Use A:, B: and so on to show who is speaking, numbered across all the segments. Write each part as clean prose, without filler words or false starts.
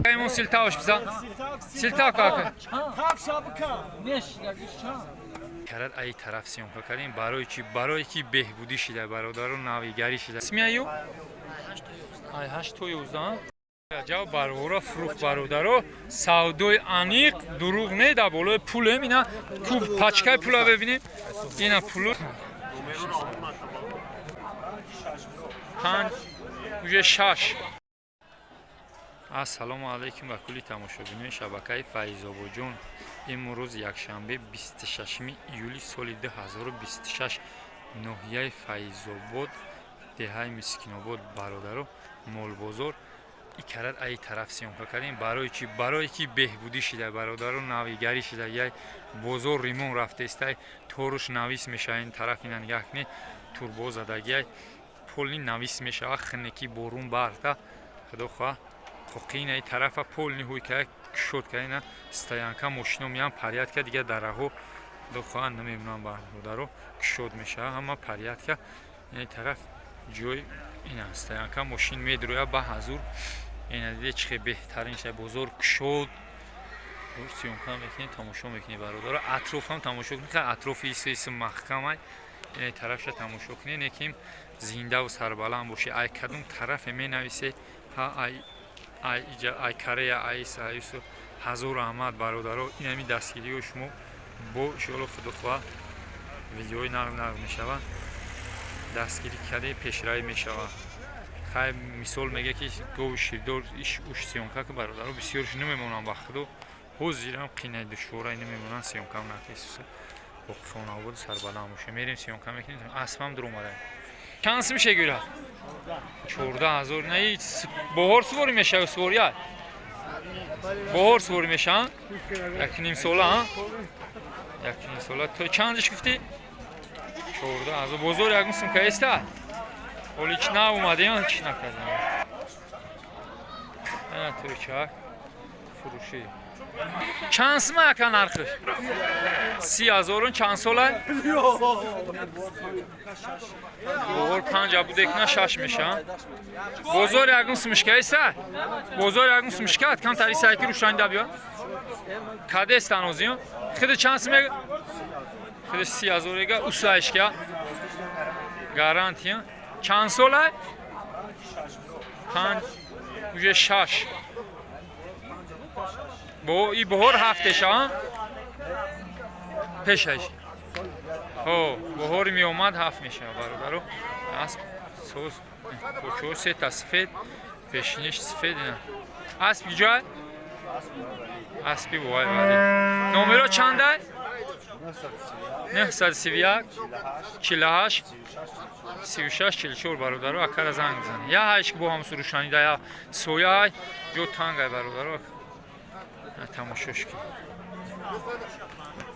A: Аймон силтавш бизан. Силтав кака. Карат ай тараф съёмка кардем. Барои чи? Барои ки беҳбудӣ шида, бародару, навигарӣ шида. Смияю? Ай 8 то 11. Ҷавоб барвора фурӯх, бародаро, савдои аниқ, дурӯғ не, дар болои пулем. Ина ку пачкаи пула бибинем, ина пулу панҷ, уже шаш. Ассалому алайкум ба кулли тамошобинони шабакаи Файзобоҷон. Имрӯз якшанбе, 26 июли соли 2026, ноҳияи Файзобод, деҳаи Мискинобод, бародаро, молбозор. Икарат ай тараф съёмка кардем. Барои чи? Барое ки беҳбудӣ шида, бародаро, навигарӣ шида, яй бозор ремонт рафтаистай, торуш навис мешава. Ин тараф ина нигаҳ кунед, турбо задагиай, полный навис мешава. Хинеки борун барта, худо хоҳа, қоқинаи тарафа полный ҳуй ка кушод ка. Ина стоянка, мошино меян, порядка, дига дараҳо, худо хоҳа, намемонам, бародаро, кушод мешава, ҳама порядка. Ини тараф ҷой, ина стоянка, мошин медроя ба ҳазур. Ина диде, чӣ хел беҳтарин шуда, бозор кушод. Съёмка мекунем, тамошо мекунем, бародаро, атрофам тамошо кунем. Атрофи исо исо маҳкамай. Ини тарафша тамошо кунем, неким зиндаву сарбаланд бошед. Ай кадом тарафе менависе, ҳа, ай ай иҷа, ай Корея, ай ис, ай исо, ҳазор раҳмат, бародаро. Инами дастгириҳои шумо бо иншоалло, худо хоҳа, видеои нағз нағз мешавад. Дастгирӣ карде, пешравӣ мешавад. Хай, мисол мега, ки гови ширдор иш уш съёмка ки, бародаро, бисёрш намемонам, ба худо, ҳозирам қинаи душворай, намемонам съёмкам накисуса. Боқи хонаводу сарбаланд боша. Мерем, съёмка мекунем. Аспам дуромада. Чанд сум мешегӯра? 14 000. Наи боҳор суворӣ мешава, сувория боҳор суворӣ мешаванд. Якним сола, якним сола. То чандиш гуфтӣ? 14 000. Бозор ягон сум каеста? Ҳоли чи нав омадем, чӣ накардем. Ана тӯйчак фурӯшӣ. Чанд сума, ака, нархиш? 30 000-ун. Чанд сола? Боҳор панҷа будекна, шаш меша. Бозор ягон сумишкаеста? Бозор ягон сумишкаат? Камтари сайки рӯшанида биё. Кадестан озиё? Хиди чанд сум мега? Хиди 30 000 ега, усаишка. Гарантия. Чанд сола? Панҷ, уже шаш. Бо и баҳор ҳафтеша, пешаш. Ҳо, баҳори меомад, ҳафт мешава, бародаро. Асп соз, почо сета сафед, пешиниш сафед ина. Асп ҷой? Аспи вой вали. Номеро чанда? 931 48 36 44. Бародаро, акара занг бизанед. Я ҳайш бо ҳам сурушанида, я сояй, ҷо тангай, бародаро. Тамошош ки.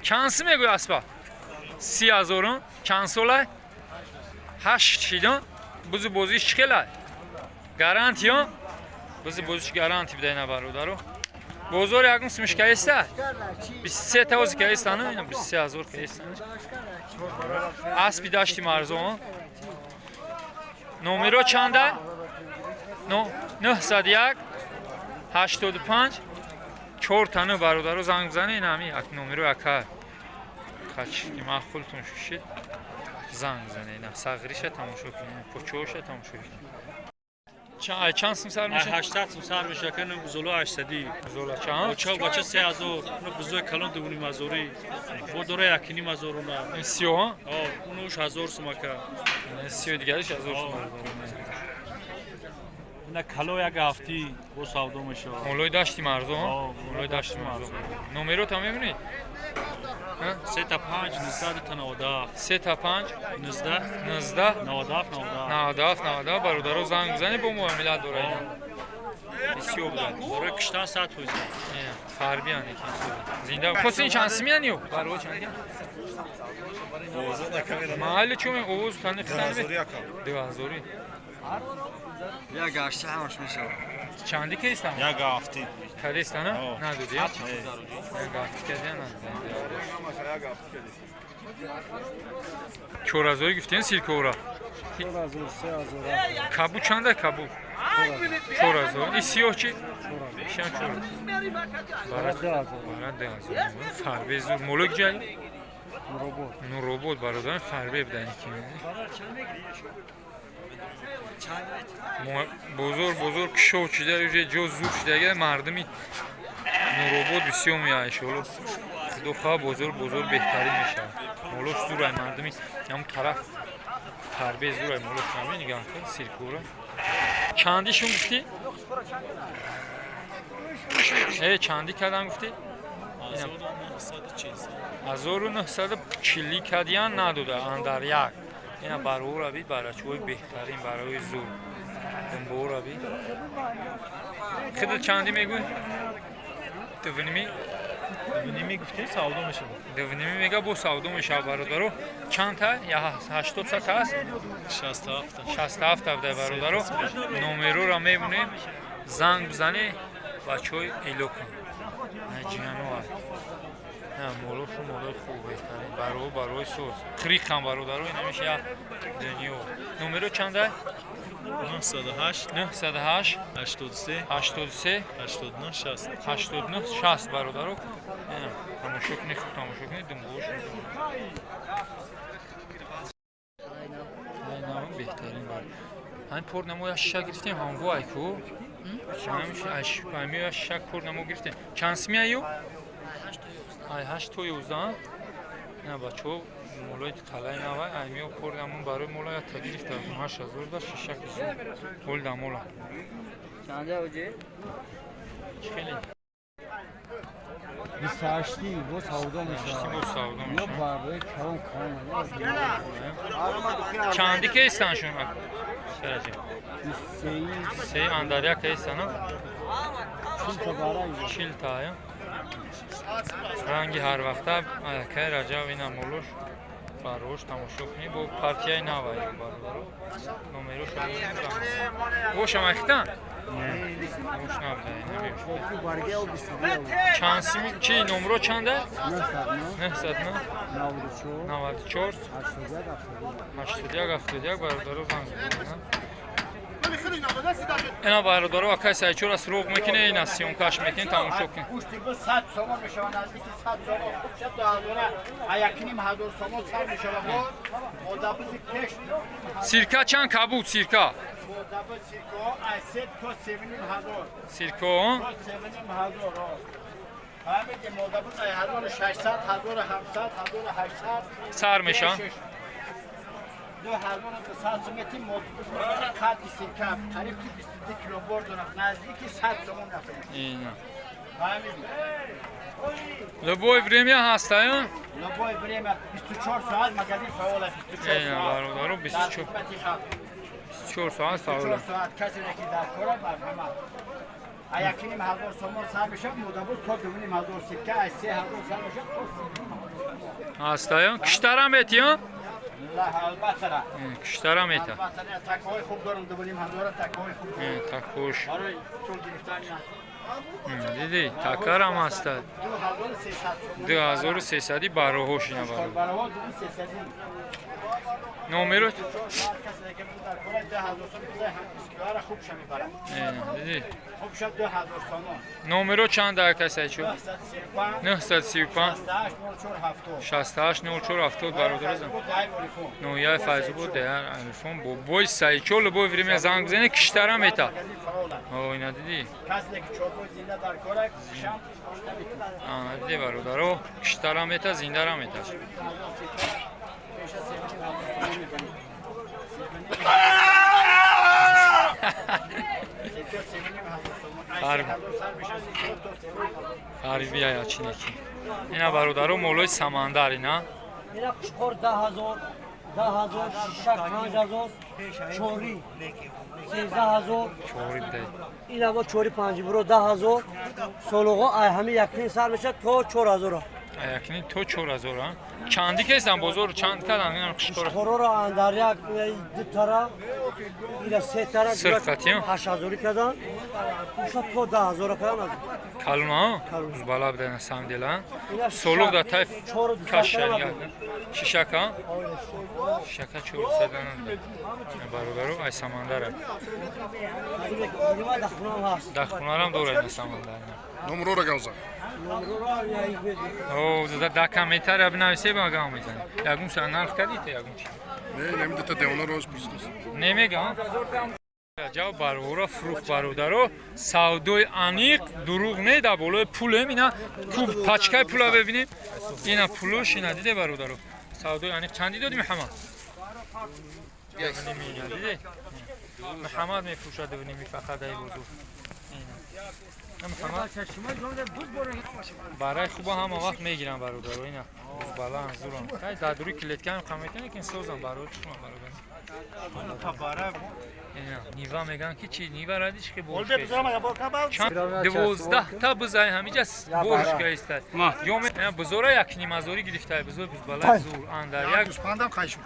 A: Чанд сум мегӯй аспа? 30 000-ум. Чанд сола? Ҳашт шидон. Бузу бозиш чӣ хела? Гарантиё? Бузу бозиш гаранти бидай, бародаро. Бозор ягон сумиш каеста? 23 тавози каестана? Ина 23 000 каестана. Аспи дашти марзо. Номеро чанда? 901 85 чор тана, бародаро, занг бизанед. Ин ҳами номеро ака хач ки маъқултон шушид, занг бизанед. Ина сағриша тамошо кунед, почоша тамошо кунед. Чанд сум сар меша?
B: 800 сум сар меша, ка бузоло 800.
A: Бузола чанд?
B: Оча бача 3000, уно бузои калон 2500-и. Бо дора 1500 уна.
A: Сиёҳ?
B: О, унуш 1000 сум, ака.
A: Сиёҳ дигариш 1000 сум.
B: Ина кало як ҳафтӣ бо савдо мешавад.
A: Молои дашти марзо?
B: О.
A: Молои дашти марзо. Номеротам мебинед?
B: 3 та 5 19 97.
A: 3 та 5
B: 19
A: 19
B: 97 97.
A: 97 97. Бародаро, занг бизанед, бо муомилат дора. Ина бисёр буда.
B: Барои киштан 100%.
A: Фарбиян зинда. Хосин чанд симиян ё баро чанд? Маҳалли чуме овоз тани хитан? 2000-и.
C: Як гашта ҳамаш мешавад.
A: Чанди кестан?
D: Як ҳафтӣ.
A: Кадестана? Надуди? Як ҳафти кадия надуди. 4000-и гуфтен силкора. Кабу чанда, кабу? 4000. И сиёҳ чи? Ишам чор. Бара 2000. Фарбе зур. Молик ҷай? Нуробод, бародарон, фарбе будани ки бозор, бозор кишов шуда, уже ҷо зур шудага. Мардуми Нуробод бисёр меяд. Иншоалло, худо хоҳад, бозор, бозор беҳтарин мешавад. Молош зурай, мардуми ҳамун тараф фарбе зурай молош. Нами нигаҳ кун сиркура. Чандишун гуфтӣ? Чандӣ кардам гуфтӣ? 1940 кадиян, надода андар як. Ина барора бид, барачои беҳтарин, барои зур думбора бид. Хида чандӣ мегӯй? Дувними?
B: Ними гуфтем, савдо мешавад.
A: Дувними мега, бо савдо мешавад, бародаро. Чандта? 80 сата аст?
B: 67.
A: 67 буда, бародаро. Номерора мебунем, занг бизане, бачаҳои эло кун. Ҷиано молошу молои хуб, беҳтарин, баро барои соз хриқам, бародаро. Инамиш як дунё. Номеро чанда?
B: 908.
A: 908.
B: 83.
A: 83.
B: 89 60.
A: 89 60, бародаро. Ина, тамошо кунед, хуб тамошо кунед думбош. Беҳтарин бар ҳамин пор намо як шиша гирифтем, ҳамво айку ҳамин як шиша пор намо гирифтем. Чанд сими аю? Ай 8 то 11. Ина, бачаҳо, молои қалаи навай аймиё пор намон барои мола якта гирифта, 8000 да шиша кису ҳол да мола.
C: Чанде оҷи?
A: Чӣ хеле?
D: 28-ти бо савдо мешавад.
A: Бо савдо
D: Ё
A: мешавад.
D: Барои калон калон.
A: Чанди кестан шуна? Шараҷа.
D: 23-и.
A: Се андар як кестана?
D: 40 та бара.
A: 40 та ая. Ранги ҳар вақта акай Раҷаб. Ина молош барош тамошо кунӣ, бо партияи навай, бародаро. Номерош бошам ахтан? Бош набуда, ина беш. Чанд сими чи номро чанда? 909.
D: 94.
A: 94. 81 71, бародаро, занг бизанед. Ина, бародаро, акай Сайчора суроғ мекуне, ина съёмка ш мекунӣ, тамошо кунӣ.
E: Гӯшти бу 100 сомон мешавад, наздики 100 сомон. Хуб шад, 2000, а 1500 сомон сар мешавад. Боз модабузи пеш.
A: Сирка чанд, кабуд сирка?
E: Модабу сиркаҳо аз 3 то 3500.
A: Сирко?
E: То 3500. Фаҳмиди, модабуз ай 1600, 1700, 1800
A: сар меша.
E: 2200 сумети модабуз қадди сирка қариб ки 22 кило бор дорад, наздики 100 сомон рафта.
A: Ина.
E: Фаҳмиди?
A: Любое время ҳастаю?
E: Любое время, 24 соат магазин фаъол аст, 24
A: Ина,
E: соат.
A: бародаро,
E: Дар
A: 24
E: хидмати халқ.
A: 24 соат фаъол.
E: 24 соат касе ки дар кора, марҳамат. А 1500 сомон сар мешавад модабуз то 2500, сикка аз 3000 сар мешавад то
A: Ҳастаю? Киштара метиё?
E: Ла, албатта.
A: Киштара мета.
E: Албатта, такҳои хуб дорам, 2500 такҳои хуб дорам.
A: Такош.
E: Барои тул гирифтан.
A: Диди, такарам ҳаста.
E: 2300 сомон.
A: 2300 бароҳош, ина, бароҳ.
E: Бароҳо 2300.
A: Номеро?
E: Касе ки дар кора, 2000 сомон, бисквара хуб ша мебарад.
A: Диди.
E: Хуб шад, 2000 сомон.
A: Номеро чанд, акай Сайчо?
E: 935.
A: 935.
E: 68 04 70.
A: 68 04 70, бародаро. Ноҳияи Файзобод, деҳар Алифон, бобои Сайчо. Любое время занг бизане, киштара мета. О, ина диди.
E: Касе ки чорпои зинда дар кора, шам кишта мекунад.
A: Ана, диди, бародаро, киштара мета, зиндара мета.
E: Пеша 3500 мебаред. Сикка 3500 сомон. Аз 3000 сар мешавад сикка то 3500.
A: Фарбия чинеки. Ина, бародаро, молои самандар ина.
D: Ина қушқор 10 000, 10 000, шишак 5000, чори 13 000.
A: Чори бидай.
D: Ина мо чори панҷ буро 10 000, солуғо ай ҳами якним сар мешавад то 4000.
A: Якним то 4000, а? Чанди кестан бозор, чанд кадан ина қушқора?
D: Қушқороро андар як, ду тара, ила се тара.
A: Сирқ қатиё?
D: 8000-и кардан. Уша то 10 000 калон.
A: Калона? Бузбала буда на самом деле. Солуқ да тай каша шишака? Шишака 400 бародару ай самандара. Дар хонарам дорад на самандар.
F: Номрора гавза.
A: О, да комментария бинависе, ба гав мезанем. Ягон са нарх кардите, ягон чи?
F: Не, намидата девона роз пурсидос.
A: Немегам. Ҷавоб барвора фурӯх, бародаро, савдои аниқ, дурӯғ не, дар болои пулем. Ина куб пачкаи пула бибинем, ина пулуш, ина диде, бародаро, савдои аниқ. Чанди додӣ, Муҳаммад? Диде, Муҳаммад мефурӯшад дувними фақат ай бозор. Муҳаммад барои хуба ҳама вақт мегирам, бародаро. Ина баланд зурам, дар дури клеткаам қаметане, ки созам барои шумо, бародар. Нива меган ки чи нива радиш ки 12 та бузай ҳамиҷа боршка истад. Ё бузора 1,5 ҳазорӣ гирифта, бузои бузбалаи зур андар як 12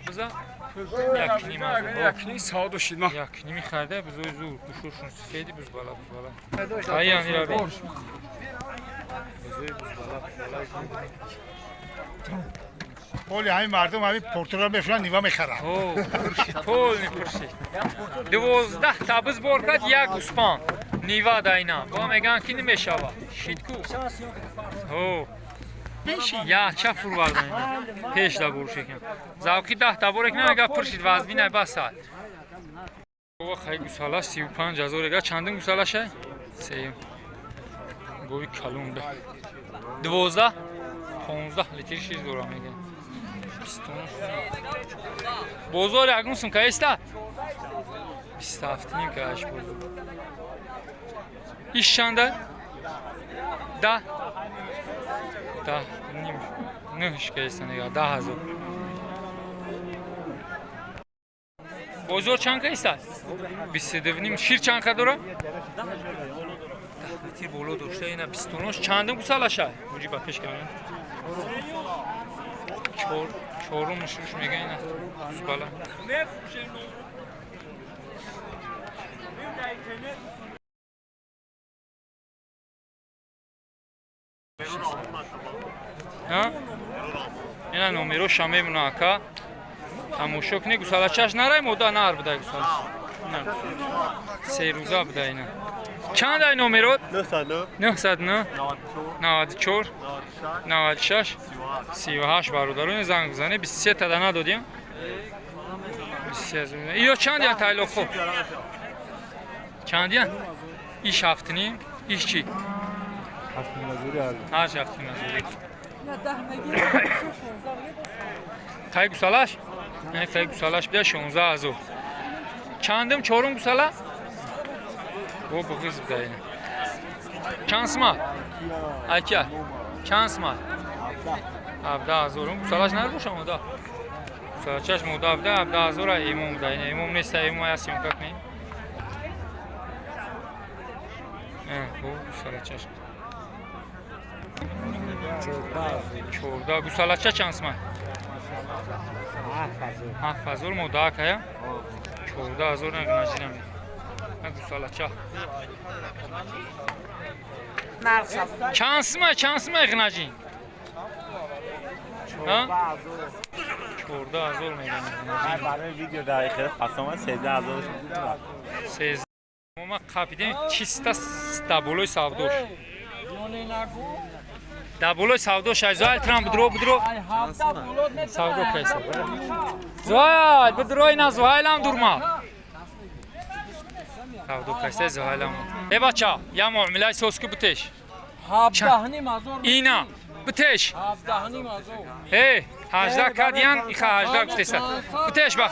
A: буза 1,5 ҳазор, 1,5 харида, бузои зур, гӯшошун сифеди, бузбала, бузбала. Ай, бузои бузбала, бузбалаи зур.
G: Поли ҳамин мардум ҳамин портура мефурӯшанд, нива мехаранд.
A: Полный пуршид. 12 та буз бор кард, як гӯспанд нива дайна бо мегӯянд ки намешавад шидку яча фурвардан пеш да буршекам завқи 10 та боре ки намега пуршид, вазбинай басад. Хай, гусала 35 000 эга. Чандин гусалаша? Сеюм. Гови калон бе, 12, 15 литр шир дора мега. Бозор ягон сум каеста? 27,5 кааш бозор. Иш чанда? Да, 10,5, нӯҳш каеста нега, 10 000. Бозор чанд каеста? 22,5. Шир чанд ка дора? 10 литр боло дошта. Ина бистунош. Чандим гусалаша? Муҷи ба пеш кардем, чорум шуш мега. Ина бала. Ина номероша мемона, ака, тамошо кунӣ. Гусалачаш нарай, мода нар буда, гусала 3 рӯза буда. Ина чанд ай номерот? 909 94 96 38. Бародарони, занг бизанед. 23 та дана додем. Иё чандиян, тайлоқҳо чандиян? Иш 7,5, иш чӣ? Ҳашт, 7,5 ҳазорӣ. Қай гусалаш? Қай гусалаш бия, 16 000. Чандим, чорум гусала бо буғиз буда. Ина чанд сма, ака, чанд сма? 17 000. Гусалаш нарбоша, мода гусалачаш мода буда, 17 000. Имом буда, ина имом неста, имом ая съёмка кунем. Бо гусалачаш 14. Гусалача чанд сма? 7000. Мода акая, 14 000. Нагнаҷинам гусалача чанд сма, чанд сма, ғнаҷин? 14 000 мегӯям.
H: Барои видео дар хасома 13 000.
A: 13 ма қапидем, чиста дар болои савдош, дар болои савдош. Ай, Зоал, трам будро, будро, савдо кайса. Зоал, будро, ина Зоайлам дурма, савдо кайса Зоайлам. Э, бача, я муомилаи соз ку, бутеш ина, бутеш. Э, 18 кадиян, иха 18 гуфтеста, бутеш. Ба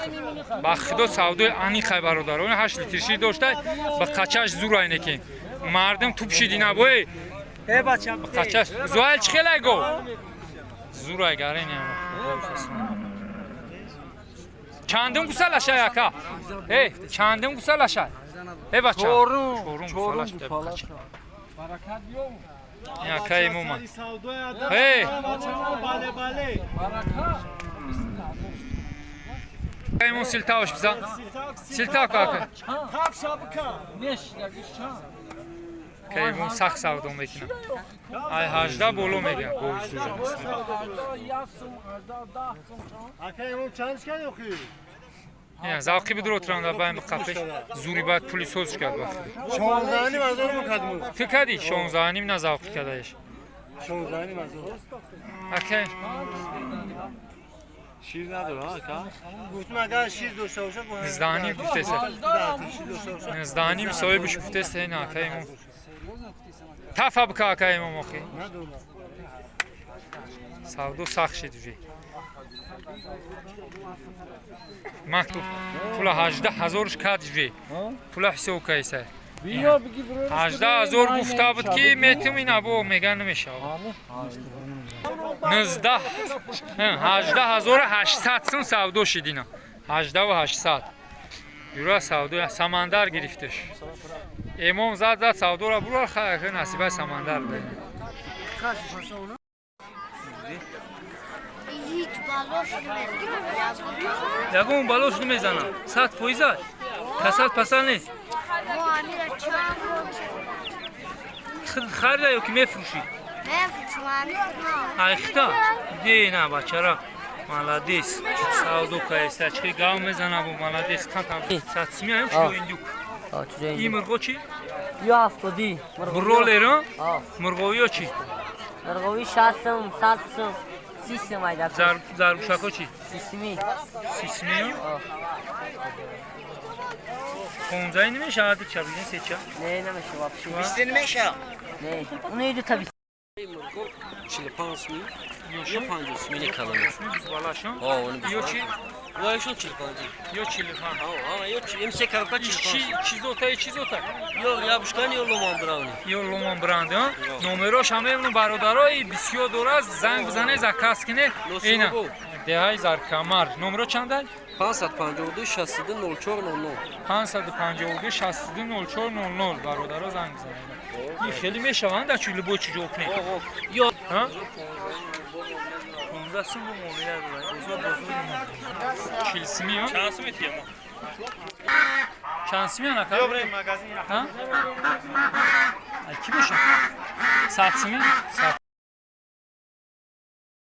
A: худо, савдои аниқай, бародар. Она 8 литр шир доштай, ба қачаш зур айне ки мардум туп шидина бой. Қачаш Зуайл чӣ хелай го зурай гарен. Чандум гусалашай, ака? Э, чандум гусалашай, э, бача? Чорум гусалаш. Ака, имома, э. Имон, силтавш бизан, силтав ка. Кайвон сахт савдо мекунам. Ай 18 боло мегӯям, гови сужа.
G: Ака, имон, чанд шкад охи?
A: Завқи бидро транда баем қапеш зури, баъд пули созш кард бахти.
G: 16,5 ҳазор мо кадму.
A: Ту кади 16,5, на завқи кадаеш.
G: 16,5 ҳазор.
A: Ака.
H: Шир надорам, ака.
G: Гуфтам, агар шир дошта бошад.
A: 19,5 гуфтеса. 19,5 соҳибиш гуфтеса. Ина, ака имом, тафа бика, ака имом, охи савдо сахт шид уже. Мактуб пула 18 ҳазорш кад же, пула ҳисоб кайса. 18 ҳазор гуфта буд, ки метум, ина бо мега намешавад. 19, 18 800 сум савдо шид. Ина, 18 800 юра савдо Самандар гирифташ. Эмом зад, зад, савдора бурар. Хайр, насибаи Самандар буда.
I: Ҳеҷ балош намезанад.
A: Ягон балош намезанам, 100%. Касал пасал нест.
I: Мо амира чанд бор
A: Харида ё ки мефурӯшӣ?
I: Мефурӯшам, амир на.
A: Айхта де на, бачара молодец, савдо каеста, чӣ гав мезана бо, молодец. Кантам сатсми ам чо индук. И мурғо чӣ?
C: Ё 70-ӣ.
A: Бролеро? Мурғовиё чӣ?
C: Мурғовӣ 60 сум, 100 сум, 30 сум айда.
A: Заргӯшако чӣ?
C: 30 сумӣ.
A: 30 сумиё? 15 намешавад, чабидин сеча?
C: Не, намешава вообще.
E: 20 намешава.
C: Не, уни ду та.
J: 45 сумӣ ё 50 сумӣ калона.
A: Балашон? Ё чӣ?
J: Вайшон 45.
A: Ё 45.
J: Ё МС коробка 45.
A: Чизота и чизота?
J: Ё рябушкани, ё ломан брауни.
A: Ё ломан брауни, номерош ҳамаи бародарои бисёр дорад, занг бизане, заказ кине. Ина, деҳаи Заркамар. Номеро чанда?
J: 552 62 04 00.
A: 552 62 04 00. Бародаро, занг бизанед. И хеле мешаванд, да, чӣ любой чӣ ҷо кунед.
J: Ё
A: 15 сум бо муомила дорад. Бозор, бозор. 40 сумӣ,
B: Чанд сум метиҳам?
A: Чанд сумӣ, анака? Ҳа? Ки боша? 100 сумӣ? 100.